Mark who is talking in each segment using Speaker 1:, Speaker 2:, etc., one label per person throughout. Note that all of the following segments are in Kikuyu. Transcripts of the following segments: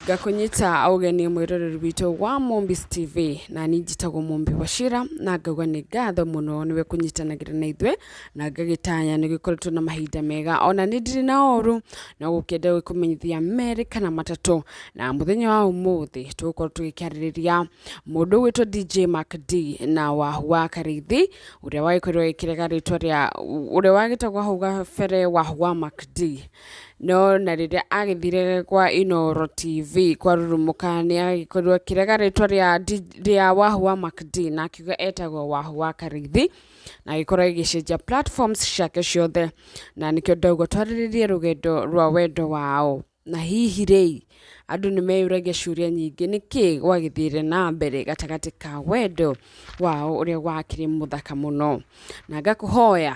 Speaker 1: Ngakũnyita ũgeni mwĩroreri witũ wa Mombis TV, na niĩ njĩtagwo Mumbi Wachira, na ngauga nĩ ngatho mũno nĩwe kũnyitanagĩra na ithuĩ, na ngagĩtanya nĩ gĩkoretwo na mahinda mega, ona niĩ ndirĩ na ũru, no gũkĩenda gũkũmenyithia merĩ kana matatũ. Na mũthenya wa ũmũthĩ tũgũkorwo tũgĩkĩarĩrĩria mũndũ ũgwĩtwo DJ Mark D na Wahu wa Karĩithi, ũrĩa wagĩkorirwo agĩkĩrega rĩtwa rĩa, ũrĩa wagĩtagwo hau gabere Wahu wa Mark D. No na rĩrĩa agĩthire kwa Inooro TV kwarurumũka nĩ agĩkorirwo akĩrega rĩtwa rĩa Wahu wa Mark D na akiuga etagwo Wahu wa Karĩithi, na agĩkorwo agĩcenjia platforms ciake ciothe, na nĩkĩo ndauga twarĩrĩrie rũgendo rwa wendo wao. Na hihi rĩ, andũ nĩ meyũragia ciũria nyingĩ, nĩkĩ gwagĩthire na mbere gatagatĩ ka wendo wao ũrĩa wakĩrĩ mũthaka mũno. Na ngakũhoya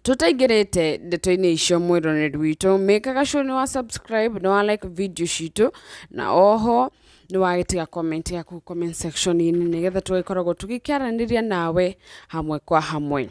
Speaker 1: tũtaingĩrĩte ndeto-inĩ icio mwĩroreri witũ, mĩkaga sure nĩ wa subscribe, nĩ wa like video citũ, na oho nĩ wagĩtiga comment yaku comment section-inĩ nĩgetha tũgĩkoragwo tũgĩkĩaranĩria nawe hamwe kwa hamwe.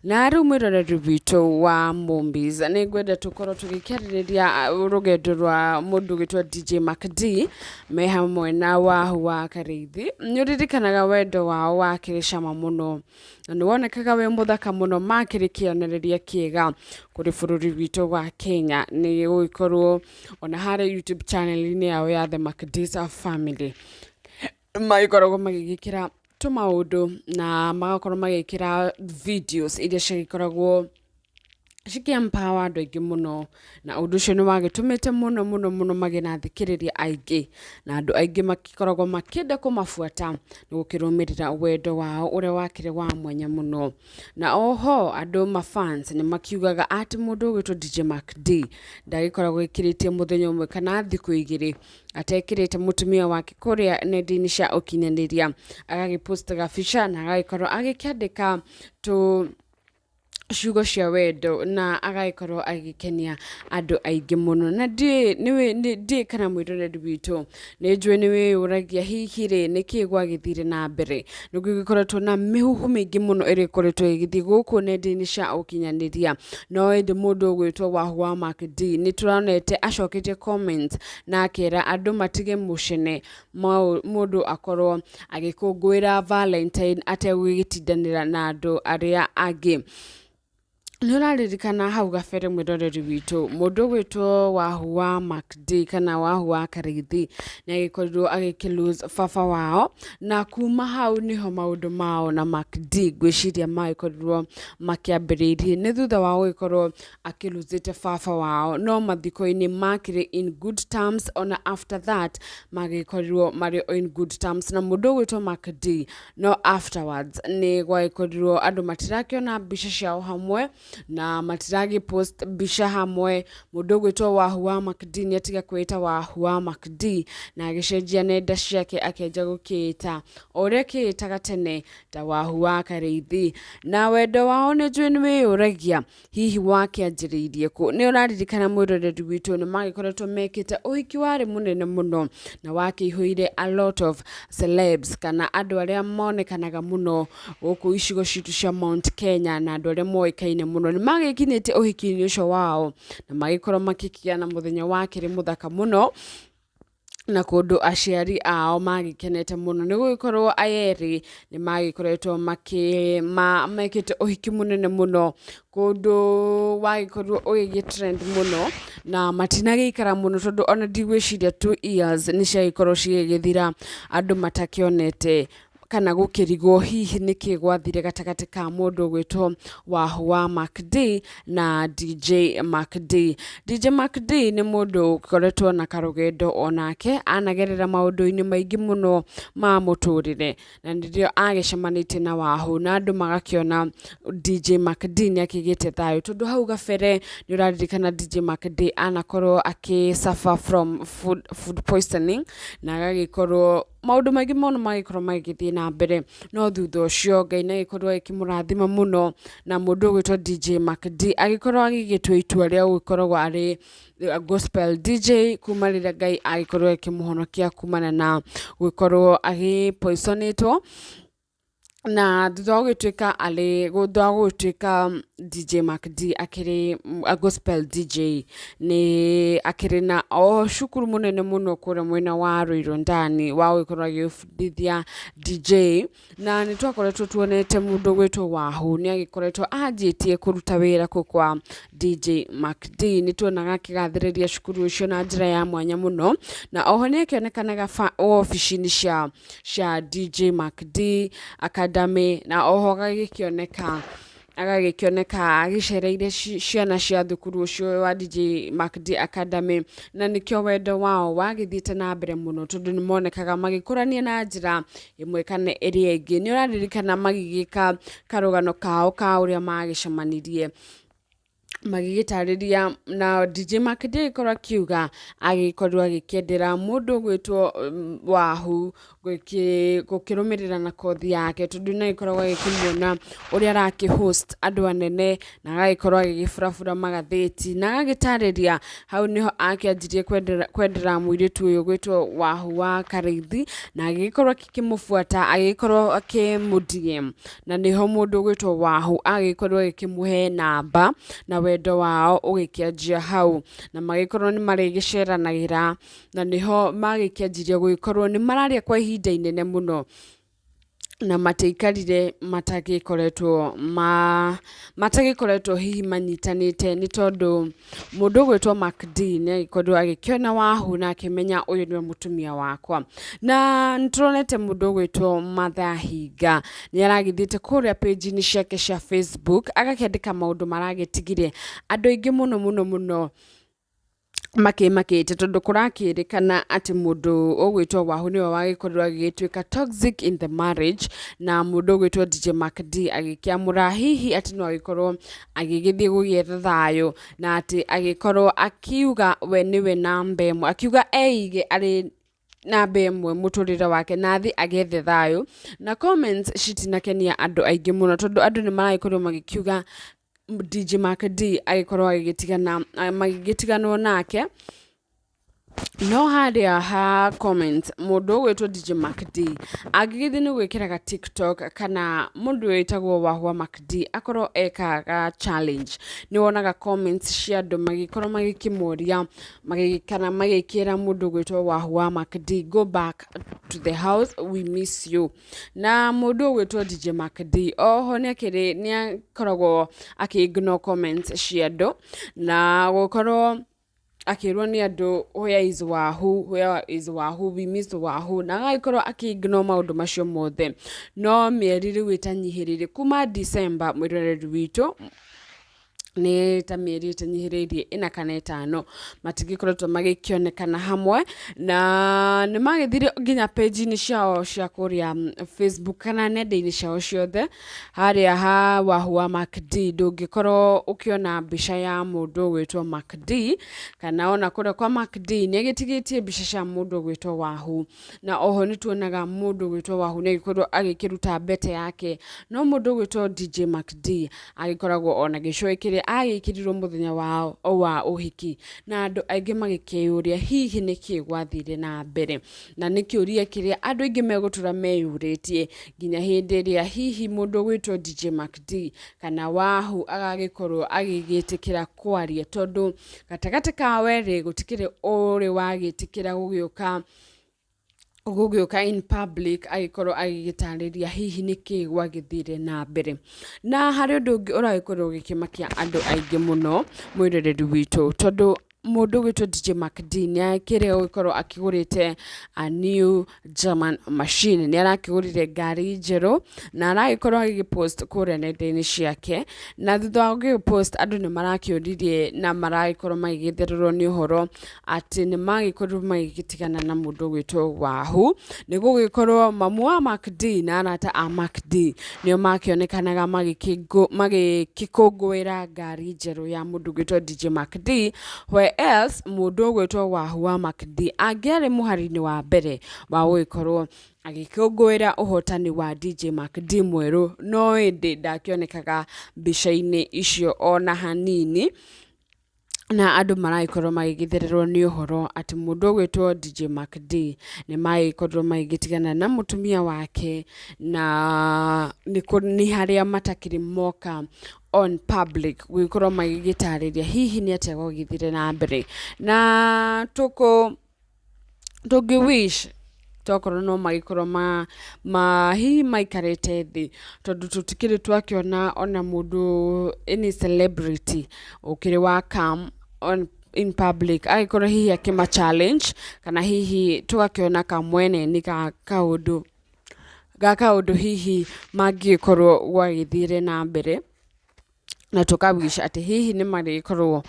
Speaker 1: Na rĩu mwĩroreri witũ wa Mombis, nĩ ngwenda tũkorwo tũgĩkĩarĩrĩria rũgendo rwa mũndũ ũgwĩtwo DJ Mark D me hamwe na Wahu wa Karĩithi. Nĩ ũririkanaga wendo wao wakĩrĩ cama mũno, na nĩ wonekaga wĩ mũthaka mũno, makĩrĩ kĩonereria kĩega kũrĩ bũrũri witũ wa Kenya, nĩ gũgĩkorwo ona harĩa YouTube channel-inĩ yao ya The Macdis Family magĩkoragwo magĩgĩkĩra tũmaũndũ na magakorwo magĩkĩra videos iria cigĩkoragwo cikĩ empower andũ aingĩ mũno, na ũndũ ũcio nĩ wagĩtũmĩte mũno mũno mũno magĩe na athikĩrĩria aingĩ, na andũ aingĩ makĩkoragwo makĩenda kũmabuata nĩ gũkĩrũmĩrĩra wendo wao ũrĩa wakĩrĩ wa mwanya mũno. Na oho andũ ma fans nĩ makiugaga atĩ mũndũ ũgwĩtwo DJ Mark D ndagĩkoragwo ĩkĩrĩtie mũthenya ũmwe kana thikũ igĩrĩ atekĩrĩte mũtumia wake kũrĩa nenda-inĩ cia ũkinyanĩria, agagĩ post gabica na agagĩkorwo agĩkĩandĩka tũ ciugo cia wendo na agagĩkorwo agĩkenia andũ aingĩ mũno. Na ndiũĩ kana mwĩroreri witũ nĩ njũĩ nĩ wĩyũragia hihi rĩ, nĩkĩ gwagĩthire na mbere, nĩ gũgĩkoretwo na mĩhuhu mĩingĩ mũno ĩrĩa ĩkoretwo ĩgĩthiĩ gũkũ nenda-inĩ cia ũkinyanĩria, no ĩndĩ mũndũ ũgwĩtwo Wahu wa Mark D nĩ tũronete acoketie comment na akera andũ matige mũcene, mũndũ akorwo agĩkũngũĩra Valentine ategũgĩtindanĩra na andũ arĩa angĩ. Nĩ ũraririkana hau gabere mwĩroreri witũ, mũndũ ũgwĩtwo Wahu wa Mark D kana Wahu wa Karĩithi nĩ agĩkorirwo agĩkĩ lose baba wao, na kuma hau nĩho maũndũ mao na Mark D ngwĩciria magĩkorirwo makĩambĩrĩirie, nĩ thutha wa gũgĩkorwo akĩlosĩte baba wao, no mathiko-inĩ makĩrĩ in good terms, ona after that magĩkorirwo marĩ in good terms na mũndũ ũgwĩtwo Mark D, no afterwards nĩ gwagĩkorirwo andũ matirakĩona mbica ciao hamwe na matiragĩ post mbica hamwe. Mũndũ ũgwĩtwo Wahu wa Mark D nĩ atiga kwĩĩta Wahu wa Mark D na agĩcenjia nenda ciake akĩanjia gũkĩĩta o ũrĩa akĩĩtaga tene ta Wahu wa Karĩithi. Na wendo wao nĩ njũĩ nĩ wĩyũragia hihi wakĩanjĩrĩirie kũ? Nĩ ũraririkana mwĩroreri witũ nĩ magĩkoretwo mekĩte ũhiki warĩ mũnene mũno na wakĩihũire a lot of celebs kana andũ arĩa monekanaga mũno gũkũ icigo citũ cia Mount Kenya, na andũ arĩa moĩkaine mũno nĩ magĩkinyĩtie ũhiki-inĩ ũcio wao na magĩkorwo makĩgĩa na mũthenya wakĩrĩ mũthaka mũno, na kũndũ aciari ao magĩkenete mũno nĩ gũgĩkorwo aya erĩ nĩ magĩkoretwo mekĩte ũhiki mũnene mũno, kũndũ wagĩkorirwo ũgĩgĩ trend mũno, na matinagĩikara mũno tondũ ona ndigwĩciria 2 years nĩ ciagĩkorwo cigĩgĩthira andũ matakĩonete kana gũkĩrigwo hihi nĩkĩ gwathire gatagatĩ ka mũndũ ũgwĩtwo Wahu wa Mark D na DJ Mark D. DJ Mark D nĩ mũndũ ũkoretwo na karũgendo onake, anagerera maũndũ-inĩ maingĩ mũno ma mũtũrĩre, na nĩrĩo agĩcemanĩtie na Wahu na andũ magakĩona DJ Mark D nĩ akĩgĩte thayũ, tondũ hau gabere nĩ ũraririkana DJ Mark D anakorwo akĩ suffer from food poisoning na agagĩkorwo maũndũ maingĩ mũno magĩkorwo magĩthiĩ na mbere, no thutha ũcio Ngai nĩ agĩkorirwo agĩkĩmũrathima mũno, na mũndũ ũgwĩtwo DJ Mark D agĩkorwo agĩgĩtua itua rĩa gũgĩkoragwo arĩ gospel DJ kuma rĩrĩa Ngai agĩkorirwo akĩmũhonokia kumana na gũkorwo agĩ poisonĩtwo. Na thutha wa gũgĩtuĩka arĩ thutha wa gũgĩtuĩka DJ Mac D akĩrĩ gospel DJ, nĩ akĩrĩ na o cukuru mũnene mũno kũrĩa mwena wa Ruiru Ndani wa gũgĩkorwo agĩbundithia DJ. Na nĩ twakoretwo tuonete mũndũ ũgwĩtwo Wahu nĩ agĩkoretwo anjĩtie kũruta wĩra kũu kwa DJ Mac D. Nĩ tuonaga akĩgathĩrĩria cukuru ũcio na njĩra ya mwanya mũno, na oho nĩ akĩonekanaga wabici-inĩ cia DJ Mac D Academy, na oho agagĩkĩoneka agĩcereire ciana cia thukuru ũcio wa DJ Mac D Academy. Na nĩkĩo wendo wao wagĩthiĩte na mbere mũno, tondũ nĩ monekaga magĩkũrania na njĩra ĩmwe kana ĩrĩa ĩngĩ. Nĩ ũraririkana magĩgĩka karũgano kao ka ũrĩa magĩcemanirie, magĩgĩtarĩria, na DJ Mac D agĩkorwo akiuga agĩkorirwo agĩkĩendera mũndũ ũgwĩtwo Wahu gũkĩrũmĩrĩra na kothi yake, tondũ nĩ agĩkoragwo agĩkĩmuona ũrĩa arakĩ host andũ anene na agagĩkorwo agĩgĩburabura magathĩti, na agagĩtarĩria hau nĩho akĩanjirie kwendera mũirĩtu ũyũ ũgwĩtwo Wahu wa Karĩithi, na agĩgĩkorwo akĩmũbuata, agĩgĩkorwo akĩmũ DM, na nĩho mũndũ ũgwĩtwo Wahu agĩkorwo agĩkĩmũhe namba, na wendo wao ũgĩkĩanjia hau, na magĩkorwo nĩ marĩgĩceranagĩra, na nĩho magĩkĩanjirie gũgĩkorwo nĩ mararia kwa ihinda inene mũno, na matiaikarire matagĩkoretwo hihi manyitanĩte, nĩ tondũ mũndũ ũgwĩtwo Mac D nĩ agĩkorirwo agĩkĩona Wahu na akĩmenya ũyũ nĩwe mũtumia wakwa. Na nĩ tũronete mũndũ ũgwĩtwo Martha Hinga nĩ aragĩthiĩte kũrĩa page-inĩ ciake cia Facebook agakĩandĩka maũndũ maragĩtigire andũ aingĩ mũno mũno mũno makĩmakĩte, tondũ kũrakĩrĩkana atĩ mũndũ ũgwĩtwo Wahu nĩwe wagĩkorirwo agĩgĩtuĩka toxic in the marriage, na mũndũ ũgwĩtwo DJ Mac D agĩkĩamũra hihi atĩ no agĩkorwo agĩgĩthiĩ gũgĩetha thayũ, na atĩ agĩkorwo akiuga we nĩwe namba ĩmwe, akiuga eige arĩ namba ĩmwe mũtũrĩre wake na athiĩ agethe thayũ. Na comments citinakenia andũ aingĩ mũno, tondũ andũ nĩ maragĩkorwo magĩkiuga DJ Mac D agĩkorwo agĩgĩtigana, magĩgĩtiganwo nake. No harĩa ha comment, mũndũ ũgwĩtwo DJ Mac D angĩgĩthiĩ nĩ gwĩkĩraga TikTok, kana mũndũ wĩtagwo Wahu wa Mac D akorwo ekaga challenge, nĩ wonaga comments cia andũ magĩkorwo magĩkĩmũria kana magĩkĩra mũndũ ũgwĩtwo Wahu wa Mac D, "Go back to the house, we miss you." Na mũndũ ũgwĩtwo DJ Mac D oho nĩ akĩrĩ nĩ akoragwo akĩ ignore comments cia andũ, na gũkorwo akĩrwo nĩ andũ, "Where is Wahu? Where is Wahu? We miss Wahu," na agagĩkorwo akĩ ignore maũndũ macio mothe. No mĩeri rĩu ĩtanyihĩrĩire kuma December, mwĩroreri witũ, nĩ ta mĩeri ĩtanyihĩrĩirie 4 kana 5 matigĩkoretwo magĩkĩonekana hamwe, na nĩ magĩthire nginya page-inĩ ciao cia kũrĩa Facebook kana nenda-inĩ ciao ciothe. Harĩa ha Wahu wa Mac D ndũngĩkorwo ũkĩona mbica ya mũndũ ũgwĩtwo Mac D, kana ona kũrĩa kwa Mac D nĩ agĩtigĩtie mbica cia mũndũ ũgwĩtwo Wahu. Na oho nĩ tuonaga mũndũ ũgwĩtwo Wahu nĩ agĩkorwo agĩkĩruta mbete yake, no mũndũ ũgwĩtwo DJ Mac D agĩkoragwo ona gĩcũĩ kĩrĩa agĩkĩrirwo mũthenya wao wa ũhiki, na andũ aingĩ magĩkĩyũria hihi nĩkĩ gwathire na mbere, na nĩ kĩũria kĩrĩa andũ aingĩ megũtũra meyũrĩtie nginya hĩndĩ ĩrĩa hihi mũndũ ũgwĩtwo DJ Mac D kana Wahu agagĩkorwo agĩgĩtĩkĩra kwaria, tondũ gatagatĩ kao erĩ gũtikĩrĩ ũrĩ wagĩtĩkĩra gũgĩũka in public agĩkorwo agĩgĩtarĩria hihi nĩkĩ gwagĩthire na mbere. Na harĩ ũndũ ũngĩ ũragĩkorwo ũgĩkĩmakia andũ aingĩ mũno, mwĩroreri witũ, tondũ mũndũ ũgwĩtwo DJ Mac D nĩ akĩrĩ gũgĩkorwo akĩgũrĩte a new German machine, nĩ arakĩgũrire ngari njerũ na aragĩkorwo agĩgĩpost kũrĩa nenda-inĩ ciake. Na thutha wa gũgĩpost, andũ nĩ marakĩũririe na maragĩkorwo magĩgĩthererwo nĩ ũhoro atĩ nĩ magĩkorirwo magĩgĩtigana na mũndũ ũgwĩtwo Wahu, nĩ gũgĩkorwo mamu wa Mac D na arata a Mac D nĩo makĩonekanaga magĩkũngũĩra ngari njerũ ya mũndũ ũgwĩtwo DJ Mac D, where else mũndũ ũgwĩtwo Wahu wa Mac D angĩarĩ mũhari-inĩ wa mbere wa gũgĩkorwo agĩkũngũĩra ũhotani wa DJ Mac D mwerũ, no ĩndĩ ndakĩonekaga mbica-inĩ icio ona hanini. Na andũ maragĩkorwo magĩgĩthererwo nĩ ũhoro atĩ mũndũ ũgwĩtwo DJ Mac D nĩ magĩkorirwo magĩgĩtigana na mũtumia wake, na nĩ harĩa matakĩrĩ moka on public gũgĩkorwo magĩgĩtarĩria hihi nĩ atĩa gwagĩthire na mbere. Na tũkũ tũngĩ wish tokorwo no magĩkorwo ma hihi maikarĩte thĩ, tondũ tũtikĩrĩ twakĩona ona mũndũ any celebrity ũkĩrĩ wa come on in public agĩkorwo hihi akĩma challenge, kana hihi tũgakĩona kamwene-inĩ ga kaũndũ ga kaũndũ hihi mangĩgĩkorwo gwagĩthire na mbere. Na tũka wish atĩ hihi nĩ marĩkorwo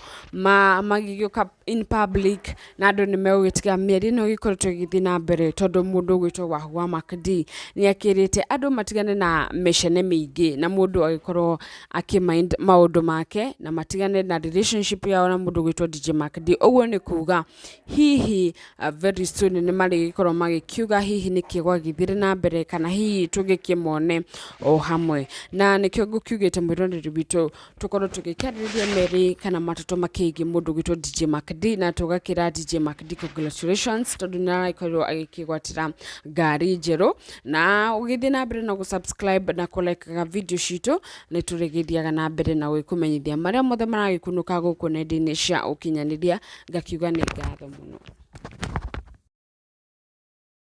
Speaker 1: magĩgĩũka in public na andũ nĩ megũgĩtiga mĩario ĩno ĩgĩkoretwo ĩgĩthiĩ na mbere, tondũ mũndũ ũgwĩtwo Wahu wa Mac D nĩ akĩrĩte andũ matigane na mĩcene mĩingĩ, na mũndũ agĩkorwo akĩ mind maũndũ make na matigane na relationship yao na mũndũ ũgwĩtwo DJ Mac D. Ũguo nĩ kuga hihi very soon nĩ marĩgĩkorwo magĩkiuga hihi nĩkĩ gwagĩthire na mbere, kana hihi tũgĩkĩmone o hamwe. Na nĩkĩo ngũkiugĩte mwĩroreri witũ tũkorwo tũgĩkĩarĩrĩria merĩ kana matatũ makĩgiĩ mũndũ ũgwĩtwo DJ Mac D, na tũgakĩra DJ Mac D congratulations, tondũ nĩ arakorirwo agĩkĩgwatĩra ngari njerũ. Na ũgĩthiĩ na mbere na gũ subscribe na kũ like video citũ, nĩ tũrĩgĩthiaga na mbere na gũgĩkũmenyithia marĩa mothe maragĩkunũka gũkũ nenda-inĩ cia ũkinyanĩria. Ngakiuga nĩ ngatho mũno.